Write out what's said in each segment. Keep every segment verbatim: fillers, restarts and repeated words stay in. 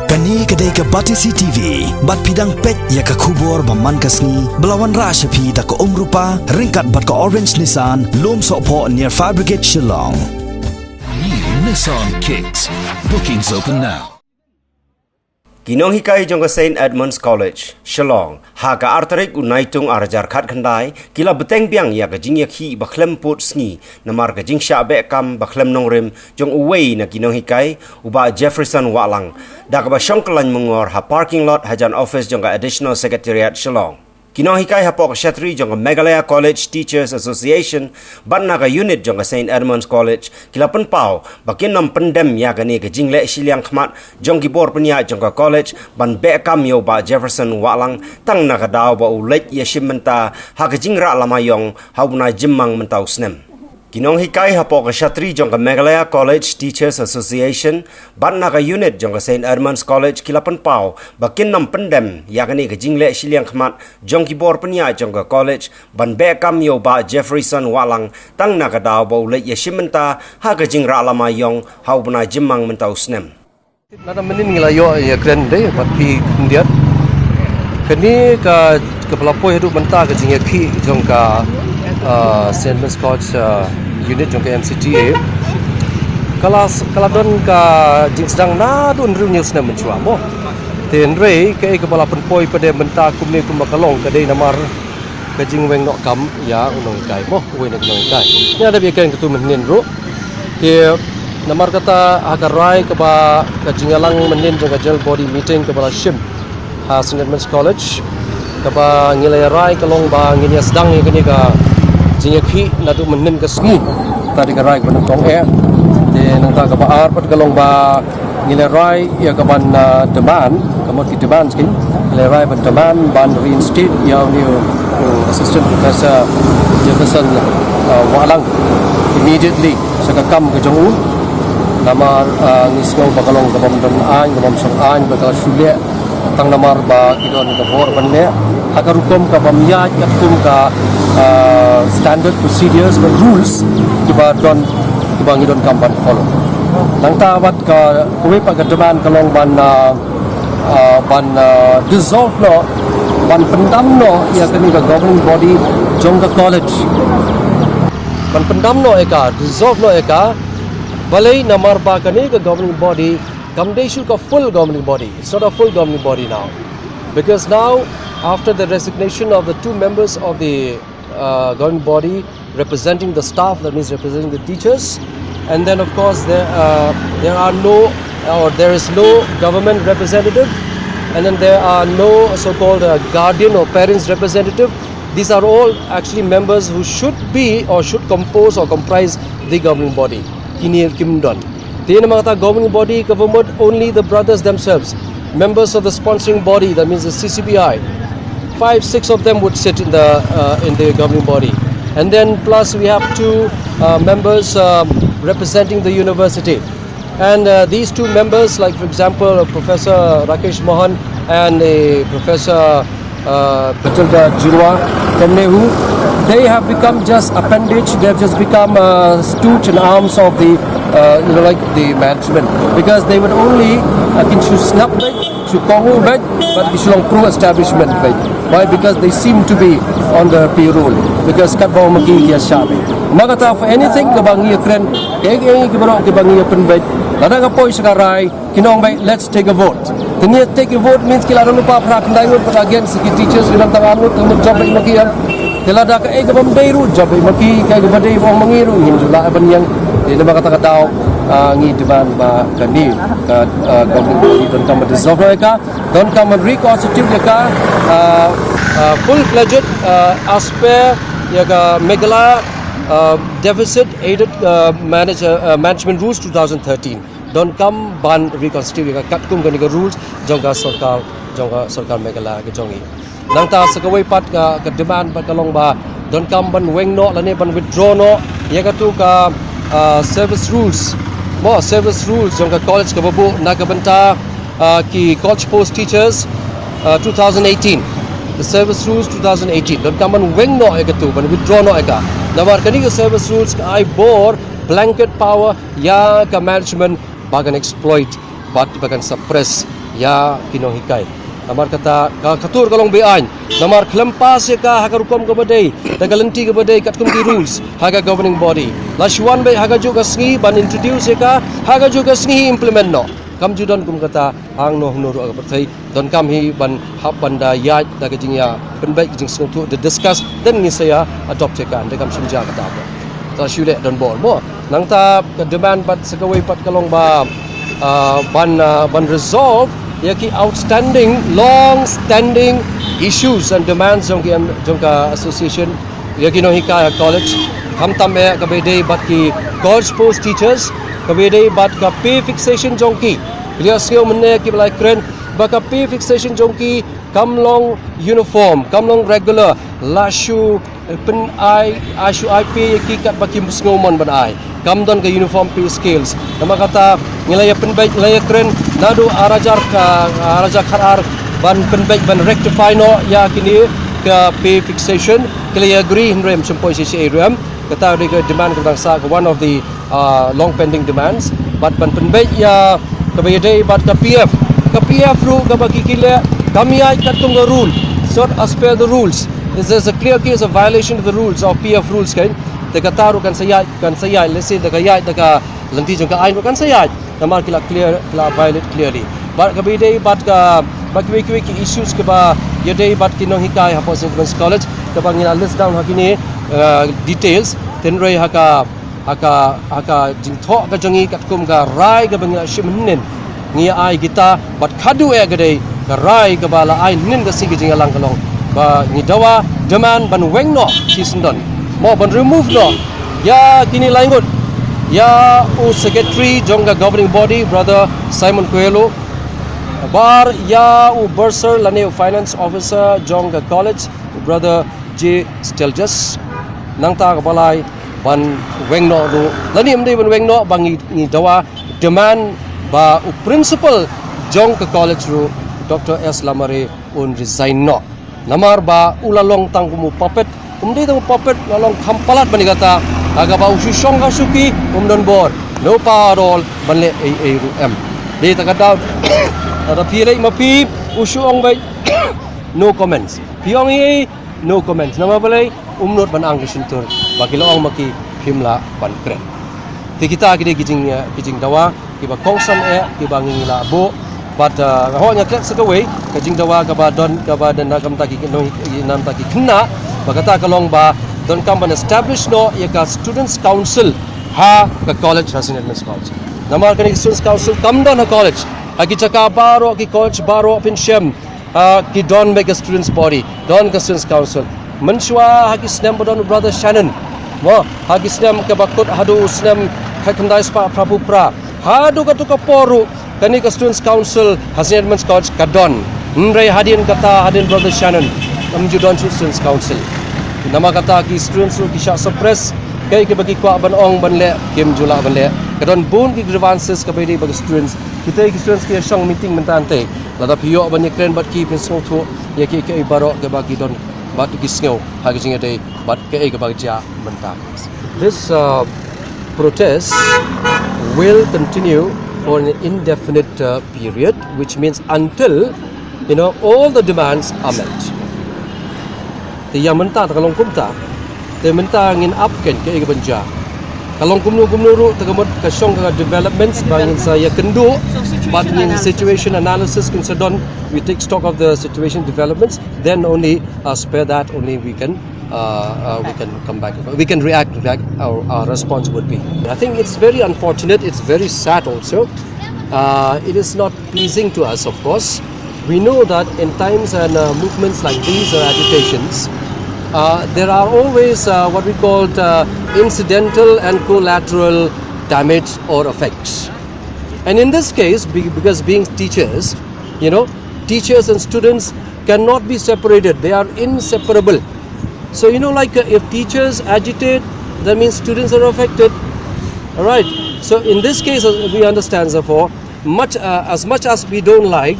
Kane ka dei ka Batesi T V, bad phi dang peit ïa ka khubor ba man ka sngi, ba la wanrah sha phi da ka Umrupa, ryngkat bad ka Orange Nissan, Lumsohphoh near Fire Brigade, Shillong. New Nissan Kicks. Bookings open now. Ki nonghikai jong ka Saint Edmund's College, Shillong, ha ka ar tarik u Naitung ar hajar khatkhyndai, ki la bteng biang ïa ka jingïakhih ba khlem pud sngi, namar ka jingshah beh kam ba khlem nongrim jong uwei na ki nonghikai, u Bah Jefferson Wahlang, da kaba shong kyllaiñ myngor ha parking lot hajan office jong ka Additional Secretariat Shillong. Ki nonghikai hapoh ka shatri jong ka Meghalaya College Teachers Association, bad na ka unit jong ka Saint Edmund's College, ki la pynpaw ba kin ym pyndem ïa kane ka jingleh shiliang khmat jong ki bor pynïaid jong ka college ban beh kam ïa u Bah Jefferson Wahlang, tang na ka daw ba u leit ïashim bynta ha ka jingrah lama ïong ha u bnai Jymmang mynta u snem. Ki nonghikai hapoh ka shatri jong ka Meghalaya College Teachers Association, bad na ka unit jong ka Saint Edmund's College, ki la pynpaw ba kin ym pyndem ïa kane ka jingleh shiliang khmat jong ki bor pynïaid jong ka college ban beh kam ïa u Bah Jefferson Wahlang, tang na ka daw ba u leit ïashim bynta ha ka jingrah lama ïong ha u bnai Jymmang mynta u snem. Lada mynnin ngi la ïoh ïakren de bad phi khyndiat. Kane ka, kaba la poi haduh mynta ka jingïakhih jong ka, ah, Saint Edmund's College, ah, unit jong ka M C T A, ka la, ka la don ka jingsdang naduh hynriew hynñiew snem mynshuwa mo. Te hynrei kaei kaba la pynpoi pat de mynta kumne kumba ka long ka dei namar ka jingweng noh kam ïa u nonghikai mo, uwei na ki nonghikai. Ngi la dep ïakren katto mynhynnin ruh. Te namar kata ha ka rai kaba ka jingïalang mynhynnin jong ka general body meeting kaba la shim ha Saint Edmund's College, kaba ngi la ïarai ka long ba ngin ïa sdang ïa kane ka jingïakhih naduh mynhynnin ka sngi. Kata dei ka rai kaba nyngkong eh. Te nangta kaba ar pat ka long ba ngi la rai ïa ka ban, ah, demand, ka mut ki demand skim, ngi la rai ban demand ban reinstate ïa une u, u Assistant Professor Jefferson, ah, Wahlang immediately sha ka kam ka jong u. Namar, ah, ngi sngew ba ka long ka bym don aiñ, ka bym shong aiñ, ba ka la shu leh tang namar ba ki don ka bor ban leh ha ka rukom ka bym ïaid katkum ka, ah, standard procedures bad rules kiba don, kiba ngi donkam ban follow. Nangta bad ka, kawei pat ka demand ka long ban, ah, ah, ban, ah, dissolve noh, ban pyndam noh ïa kane ka governing body jong ka college. Ban pyndam noh ïa ka, dissolve noh ïa ka. Balei? Namar ba kane ka governing body kam dei shuh ka full governing body. It's not a full governing body now. Because now, after the resignation of the two members of the, uh, governing body representing the staff, that means representing the teachers, and then of course there, uh, there are no, or there is no government representative, and then there are no so-called, uh, guardian or parents representative. These are all actually members who should be or should compose or comprise the governing body. Kine kim don. Te namar kata governing body ka mut only the brothers themselves, members of the sponsoring body, that means the C C B I. Five, six of them would sit in the, uh, in the governing body. And then plus we have two, uh, members, um, representing the university. And, uh, these two members, like for example, uh, Professor Rakesh Mohan and, uh, Professor, uh, Matilda Jurwa from NEHU, they have become just appendage. They have just become, uh, stooge and arms of the, uh, you know, like, the management, because they would only, uh, kin shu sngap beit, shu kohnguh beit, bad ki shu long pro-establishment beit. Why? Because they seem to be on the payroll. Because katba ong ma ki ki ïa shah beit. Namar kata for anything kaba ngi ïakren, kaei kaei kiba ruh kiba ngi ïa pynbeit, lada ka poi sha ka rai, kin ong beit, let's take a vote. Te ngi take a vote means ki la don lypa phra khyndai ngut, but again ki teachers ki don tang ar ngut, ka mut jop beit ma ki ïa. Te lada kaei kaba ym dei ruh jop beit ma ki, kaei kaba dei ba ong ma ngi ruh ngim ju lah ban ïeng. Te namar kata ka daw, ah, ngi demand ba kane ka, ah, governing body donkam ban dissolve noh ïa ka, donkam ban reconstitute ïa ka, ah, ah, full-fledged, ah, as per ïa ka Meghalaya, ah, Deficit Aided, ah, Manage-, ah, Management Rules two thousand thirteen. Donkam ban reconstitute ïa ka katkum kane ka rules jong ka sorkar, jong ka sorkar Meghalaya ka jong ngi. Nangta sa kawei pat ka, ka demand pat ka long ba donkam ban weng noh lane ban withdraw noh ïa katu ka, ah, service rules. Mo, service rules jong ka college kaba buh na ka bynta, ah, ki college post teachers, ah, two thousand eighteen. The service rules two thousand eighteen. Donkam ban weng noh ïa katu, ban withdraw noh ïa ka. Namar kane ka service rules ka ai bor blanket power ïa ka management ba kan exploit bad ba kan suppress ïa ki nonghikai. Namar kata ka, ka tur ka long be-aiñ. Namar khlem pass ïa ka ha ka rukom kaba dei, da ka lynti kaba dei katkum ki rules ha ka governing body. La shu wan beit ha kajuh ka sngi ban introduce ïa ka, ha kajuh ka sngi implement noh. Kam ju don kum kata hangno hangno ruh ha ka pyrthei. Donkam hi ban hap ban da ïaid da ka jingïa pynbeit ka jingsngewthuh, da discuss, then ngin sa ïa adopt ïa ka, da kam shim jia kata ba. Ta shu leh don bor mo. Nangta ka demand bad sa kawei pat ka long ba, ah, ban, ah, ban resolve ïa ki outstanding, long standing issues and demands jong ki, jong ka association, ïa ki nonghikai ha college. Khamtam eh kaba dei bad ki college post teachers, kaba dei bad ka pay fixation jong ki. Ki la sngew mynne ki ba la kren ba ka pay fixation jong ki kam long uniform, kam long regular, la shu, eh, pyn ai, ai shu ai pay ïa ki katba ki sngew mon ban ai. Kam don ka uniform pay scales. Namar kata ngi la ïa pynbeit, ngi la ïa kren naduh ar hajar ka, ar hajar khatar ban pynbeit ban rectify noh ïa kine ka pay fixation. Ki la ïa agree hynrei ym shym poi shisha ei ruh em. Kata dei ka demand kaba dang sah, ka one of the, uh, long pending demands. Bad ban pynbeit ïa kaba ïadei bad ka P F. Ka P F ruh kaba ki ki leh kam ïaid katkum ka rule. It's not as per the rules. This is a clear case of violation of the rules, of P F rules, kan. Te kata ruh kan sa ïaid, kan sa ïaid, let's say, da ka ïaid da ka lynti jong ka aiñ ruh kan sa ïaid. Namar ki la clear, ki la violate clearly. Bad kaba ïadei bad ka, bad kiwei kiwei ki issues kaba ïadei bad ki nonghikai hapoh Saint Edmund's College, kaba ngi la list down ha kine, uh, details. Hynrei ha ka, ha ka, ha ka jingthoh ka jong ngi katkum ka rai kaba ngi la shim hynnin, ngi ai kita bad khadduh eh ka dei ka rai kaba la ai hynnin ka sngi, ka jingïalang ka long ba ngi dawa, demand ban weng noh shisyndon, mo, ban remove noh ïa kine lai ngut, ïa u secretary jong ka governing body, Brother Simon Coelho, bar ïa u bursar lane u finance officer jong ka college, u Brother J Stelgis. Nangta kaba lai ban weng noh ruh, lane ym dei ban weng noh, ba ngi, ngi dawa, demand ba u principal jong ka college ruh, Doctor S Lamare, un resign noh. Namar ba u la long tang kum u puppet, um dei tang u puppet, la long kham palat ban ïa kata, ha kaba u shu shong ka shuki, um don bor, no power at all ban leh ei ei ruh em. Dei ta ka daw, ta da phi leh ma phi, u shu ong beit, no comments. Phi ong ei ei, no comments. Namar balei, um nud ban ang ka shyntur ba ki la ong ma ki phim lah ban kren. Te kita ki dei ki jing, eh, ki jingdawa kiba kongsan eh kiba ngi la buh. Bad, eh, nga hok nga klet sa kawei ka jingdawa kaba don, kaba don na ka bynta ki nong, na ka bynta ki khynnah, ba kata ka long ba donkam ban establish noh ïa ka Students' Council ha ka college, ha Saint Edmund's College. Namar kane ka Students' Council kam don ha college. Ha ki jaka baroh, ki college baroh phin shem, ah, ki don beit ka Students' Body, don ka Students' Council. Mynshuwa ha ki snem ba don u Brother Shannon, mo, ha ki snem kaba kut haduh u snem khatkhyndai spah phraphew phra, haduh kato ka por ruh kane ka Students' Council ha Saint Edmund's College ka don. Hynrei hadien kata, hadien Brother Shannon, ym ju don shuh Students' Council. Namar kata ki students ruh ki shah suppress, kaei kaba ki kwah ban ong ban leh kim ju lah ban leh. Ka don bun ki grievances kaba ïadei bad ki students. Kita ki students ki ïa shong meeting mynta hangtei. Lada phi ïoh ban ïakren bad ki, phin sngewthuh ïa kiei kiei baroh kaba ki don bad ki sngew ha ka jingïadei bad kaei kaba jia mynta. This, uh, protest will continue for an indefinite, uh, period, which means until, you know, all the demands are met. Te ïa mynta te ka long kumta. Te mynta ngin ap kein kaei kaban jia. Ka long kumno kumno ruh, te ka mut ka shong ka developments ba ngin sa ïakynduh bad ngin situation analysis kin sa don. We take stock of the situation developments, then only as per that only we can, uh, uh, we can come back, we can react, react, our, our response would be. I think it's very unfortunate, it's very sad also. Uh, it is not pleasing to us, of course. We know that in times and, uh, movements like these or agitations, uh, there are always, uh, what we called, uh, incidental and collateral damage or effects. And in this case, be-, because being teachers, you know, teachers and students cannot be separated. They are inseparable. So, you know, like, uh, if teachers agitate, that means students are affected. All right. So in this case, uh, we understand, therefore, much, uh, as much as we don't like,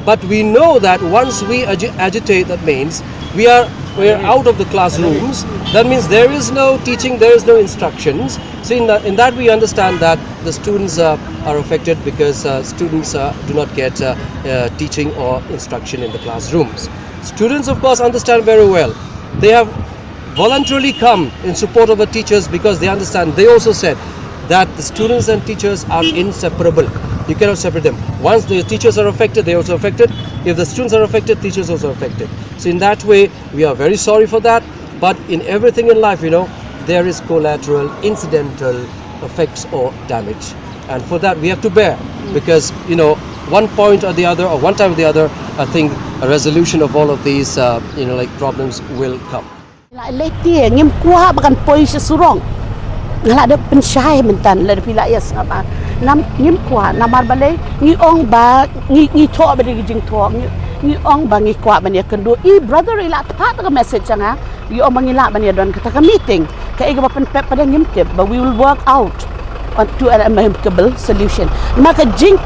but we know that once we agi-, agitate, that means we are We're out of the classrooms. That means there is no teaching, there is no instructions. So in, the, in that we understand that the students uh, are affected because uh, students uh, do not get uh, uh, teaching or instruction in the classrooms. Students, of course, understand very well. They have voluntarily come in support of the teachers because they understand. They also said that the students and teachers are inseparable. You cannot separate them. Once the teachers are affected, they also affected. If the students are affected, teachers also affected. So in that way, we are very sorry for that. But in everything in life, you know, there is collateral, incidental effects or damage. And for that, we have to bear because, you know, one point or the other, or one time or the other, I think a resolution of all of these, uh, you know, like problems will come. La leti ngim kwah ba kan poi sha surong. Nga la da pynshai myntan la da phi la ïa sngap ba. Nam ngim kwah namar balei ngi ong ba ngi ngi thoh ba dei ki jingthoh ngi ngi ong ba ngi kwah ban ïa kynduh i brother i la tpa ta ka message nga i ong ba ngi la ban ïa don kata ka meeting. Ka i ka ba pynpep pada ngim tip ba we will work out on to an amicable solution. Ma ka jing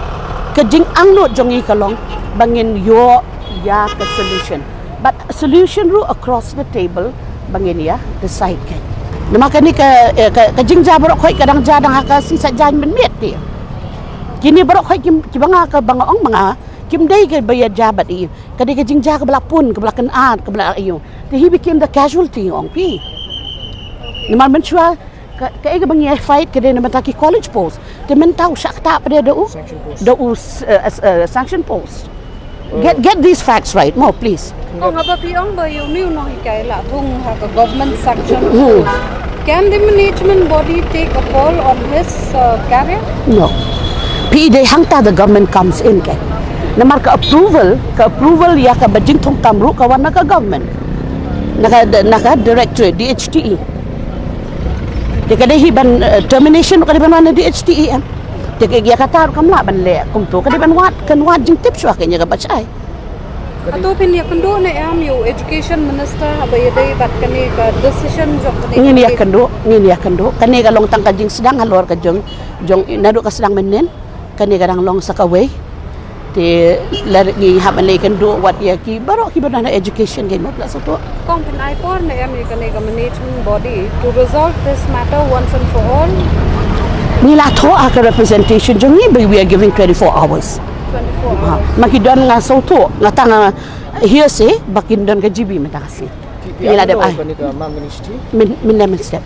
ka jing angnud jong i ka long ba ngin ïoh ïa ka solution. But solution ruh across the table ba ngin ïa decide kan. Namar kane ka eh, ka, ka jingjia baroh khoi ka dang jia dang ha ka sisa jain mynmiet ti. Kini baroh khoi kim kiba nga ka ba nga ong ba nga kim dei ka ba ïa jia bad i. Ka dei ka jingjia ka ba la pun ka ba la kynat ka ba la ïoh. Te he became the casualty ong pi. Namar mynshuwa ka ka ïa ka ba ngi fight ka dei na mynta ki college post. Te mynta u shah kata pade da u da u sanction post. Get get these facts right mo please. Kong haba phi ong ba ïa u nonghikai la thung ha ka government sanction post. Can the management body take a call on his uh, career? No. Phi dei hangta the government comes in kan. Namar ka approval ka approval ïa ka ba jingthung kam ruh ka wan na ka government. Na ka na ka directorate D H T E. Te ka dei hi ban uh, termination ka dei ban wan na D H T E em. Te ka ïa kata ruh kam lah ban leh kumto ka dei ban wad kan wad jingtip shuwa ka ïa ka ba shai. Ato phin ïa kynduh ne em ïa u education minister haba ïa dei bad kane ka decision jong kane. Ngin ïa kynduh ngin ïa kynduh kane ka long tang ka jingsdang halor ka jong jong naduh ka sdang mynnin kane ka dang long sa kawei. Te la ngi hap ban leh kynduh wat ïa ki baroh ki ba don ha education ki mo pla sato. Kong phin ai por ne em ïa kane ka management body to resolve this matter once and for all. Ngi la thoh ha ka representation jong ngi ba we are giving twenty-four hours. Twenty-four hours. Ma ki don nga sato nga tang hearsay ba kin don ka G B mynta ka sngi. Ngi la dep ai. Mynta mynstep.